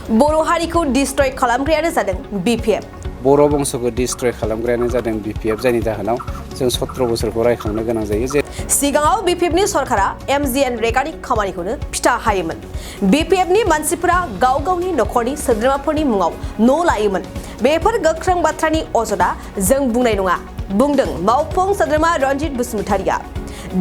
बर' हारिखौ डिस्ट्रय खालामग्रायानो जादों BPF। बर' बंस'खौ डिस्ट्रय खालामग्रायानो जादों BPF जायनि जाहोनाव जों 17 बोसोरखौ रायखांनो गोनां जायो जे सिगाङाव BPFनि सरकारा MGN रेगानि खामानिखौनो फिथा हायोमोन। BPFनि मानसिफोरा गाव गावनि नखरनि सोद्रोमाफोरनि मुङाव न' लायोमोन। बेफोर गोख्रों बाथ्रानि अजदा जों बुंनाय नङा, बुंदों मावफुं सोद्रोमा रन्जित बसुमतारिया।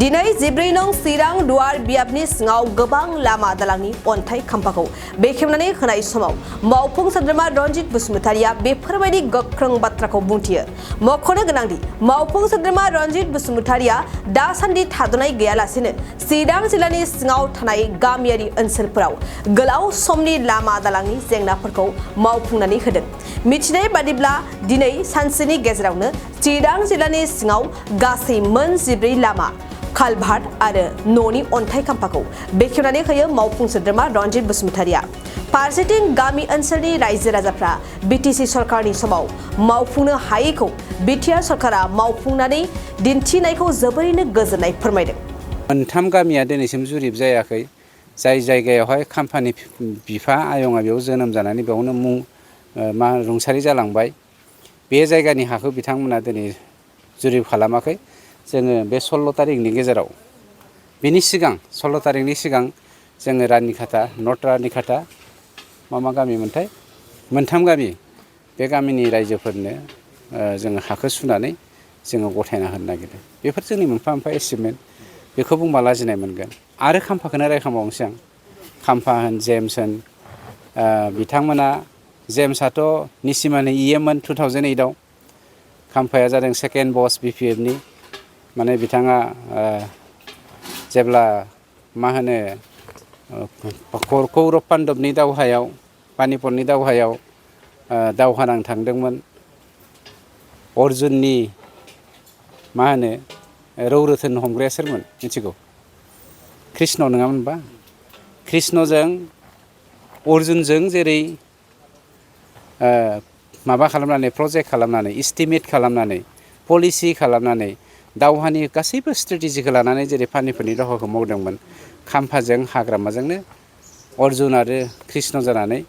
दिनै 14 नं चिरां दुवार बियाबनि सिङाव गोबां लामा दालांनि अन्थाइ खाम्फाखौ बेखेवनानै होनाय समाव मावफुं सोद्रोमा रन्जित बसुमतारिया बेफोरबायदि गोख्रों बाथ्राखौ बुंथियो। मख'नो गोनांदि मावफुं सोद्रोमा रन्जित बसुमतारिया दासान्दि थाद'नाय गैयालासेनो चिरां जिल्लानि सिङाव थानाय गामियारि ओनसोलफोराव गोलाव समनि लामा दालांनि जेंनाफोरखौ मावफुंनानै होदों। मिथिनाय बादिब्ला दिनै सानसेनि गेजेरावनो चिरां जिल्लानि सिङाव गासै मोन 14 लामा कालभार्ट आरो न'नि अन्थाइ खाम्फाखौ बेखेवनानै होयो मावफुं सोद्रोमा रन्जित बसुमतारिया। फारसेथिं गामि ओनसोलनि रायजो राजाफ्रा BTC सरकारनि समाव मावफुंनो हायैखौ BTR सरकारा मावफुंनानै दिन्थिनायखौ जोबोरैनो गोजोननाय फोरमायदों। मोनथाम गामिया दिनैसिम जुरिब जायाखै। जाय जायगायावहाय खाम्फानि बिफा आयंआ बेयाव जोनोम जानानै बेयावनो रुंसारि जालांबाय। बे जायगानि हाखौ बिथांमोना दिनै जुरिब खालामाखै। जोङो बे 16 तारिखनि गेजेराव बेनि सिगां 16 तारिखनि सिगां जोङो रानिखाथा, नर्थ रानिखाथा मा गामिमोनथाय मोनथाम गामि बे गामिनि रायजोफोरनो जोङो हाखौ सुनानै जोङो गथायना होनो नागिरदों। बेफोर जोंनि मोनफा मोनफा एचिभमेन्ट। बेखौ बुंबा लाजिनाय मोनगोन। आरो खाम्फाखौनो रायखांबावनोसै आं। खाम्फा होन जेम्स होन बिथांमोना जेम्सआथ' निसिमानि EM मोन 2008 आव। खाम्फाया जादों सेकेन्ड बस BPFनि। माने बिथाङा जेब्ला मा होनो कौरब पान्डबनि दावहायाव पानिपतनि दावहायाव दावहा नांनो थांदोंमोन। अर्जुननि मा होनो रौरोथोन हमग्राया सोरमोन मिथिगौ? कृष्ण नङामोन होनबा? कृष्णजों अर्जुनजों जेरै माबा खालामनानै प्रजेक्ट खालामनानै इस्टिमेट खालामनानै पलिसि खालामनानै दावहानि गासैबो स्ट्रेटेजिखौ लानानै जेरै पानिपतनि दावहाखौ मावदोंमोन। खाम्फाजों हाग्रामाजोंनो अर्जुन आरो कृष्ण जानानै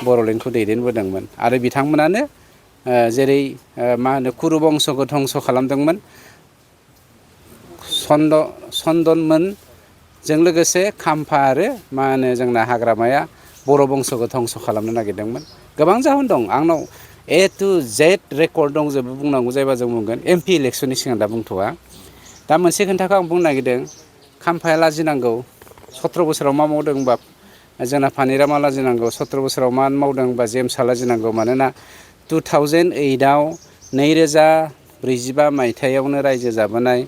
बर'लेण्डखौ दैदेनबोदोंमोन। आरो बिथांमोनानो जेरै मा होनो कुरु बंस'खौ धंस' खालामदोंमोन। चन्दनमोनजों लोगोसे खाम्फा आरो मा होनो जोंना हाग्रामाया बर' बंस'खौ धंस' खालामनो नागिरदोंमोन। गोबां जाहोन दं। आंनाव A to Z रेकर्ड दंजोबो। बुंनांगौ जायोबा जों बुंगोन। MP इलेक्सननि सिगां दा बुंथ'वा। दा मोनसे खोन्थाखौ आं बुंनो नागिरदों। खाम्फाया लाजिनांगौ। 17 बोसोराव मा मावदों होनबा जोंना फानिरामा लाजिनांगौ। 17 बोसोराव मा मावदों होनबा जेम्सआ लाजिनांगौ। मानोना 2008 आव 2045 मायथाइयावनो रायजो जाबोनाय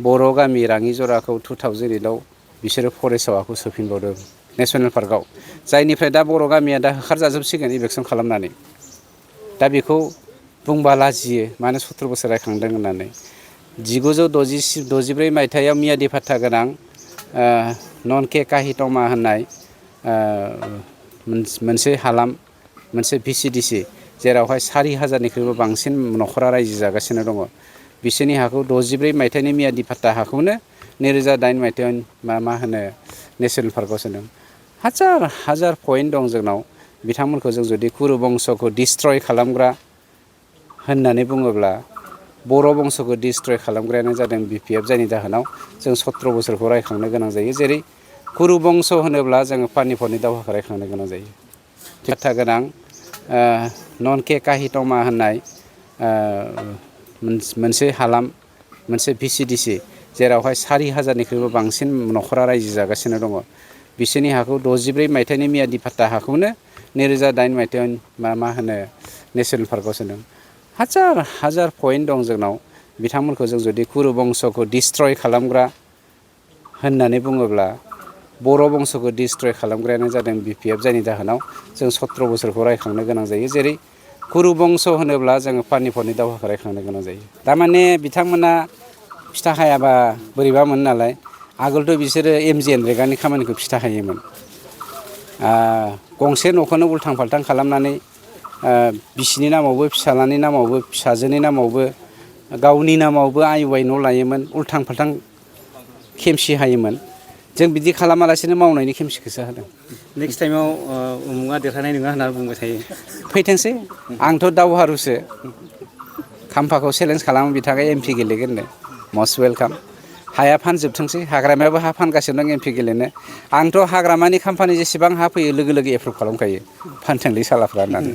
बर' गामि राङि जराखौ 2008 आव बिसोरो फरेस्टआव आखौ सोफिनबावदों नेसनेल पार्कआव। जायनिफ्राय दा बर' गामिया दा होखारजाजोबसिगोन इलेक्सन खालामनानै। दा बेखौ बुंबा लाजियो। मानो 17 बोसोर रायखांदों होननानै। 1964 मायथाइयाव मियादि फात्ता गोनां ननके काहितमा होननाय मोनसे हालाम मोनसे VCDC जेरावहाय 4000निख्रुइबो बांसिन न'खरा रायजो जागासिनो दङ। बिसोरनि हाखौ 64 मायथाइनि मियादि फात्ता हाखौनो 2008 मायथाइयाव मा होनो नेसनेल पार्कआव सोदों। हाजार पइन्ट दं जोंनाव। बिथांमोनखौ जों जुदि कुरु बंस'खौ डिस्ट्रय खालामग्रा होननानै बुङोब्ला बर' बंस'खौ डिस्ट्रय खालामग्रायानो जादों BPF जायनि जाहोनाव जों 17 बोसोरखौ रायखांनो गोनां जायो। जेरै कुरु बंस' होनोब्ला जोङो पानिपतनि दावहाखौ रायखांनो गोनां जायो। फात्ता गोनां ननके काहितमा होननाय मोनसे हालाम मोनसे VCDC जेरावहाय 4000निख्रुइबो बांसिन न'खरा रायजो जागासिनो दङ। बिसोरनि हाखौ 64 मायथाइनि मियादि फात्ता हाखौनो 2008 मायथाइयाव मा होनो नेसनेल पार्कआव सोदों। हाजार पइन्ट दं जोंनाव। बिथांमोनखौ जों जुदि कुरु बंस'खौ डिस्ट्रय खालामग्रा होननानै बुङोब्ला बर' बंस'खौ डिस्ट्रय खालामग्रायानो जादों BPF जायनि जाहोनाव जों 17 बोसोरखौ रायखांनो गोनां जायो। जेरै कुरु बंस' होनोब्ला जोङो पानिपतनि दावहाखौ रायखांनो गोनां जायो। थारमाने बिथांमोना फिथा हायाबा बोरैबा मोनो नालाय। आगोलथ' बिसोरो MGN रेगानि खामानिखौ फिथा हायोमोन। गंसे न'खौनो उल्थां फाल्थां खालामनानै बिसिनि नामावबो फिसालानि नामावबो फिसाजोनि नामावबो गावनि नामावबो आइ न' लायोमोन। उल्थां फाल्थां खेमसि हायोमोन। जों बिदि खालामालासिनो मावनायनि खेमसिखौसो होदों। नेक्स्ट टाइमाव उमुगा देरहानाय नङा होनना बुंबाय थायो। फैथोंसै आंथ' दावहारुसो खाम्फाखौ चेलेन्ज खालामो बिथाङा MP गेलेगोननो मस्ट वेलकाम। हाया फानजोबथोंसै हाग्रामायाबो हा फानगासिनो दं MP गेलेनो। आंथ' हाग्रामानि खाम्फानि जेसेबां हा फैयो लोगो लोगो एप्रुभ खालामखायो फानथोंलै सालाफ्रा होननानै।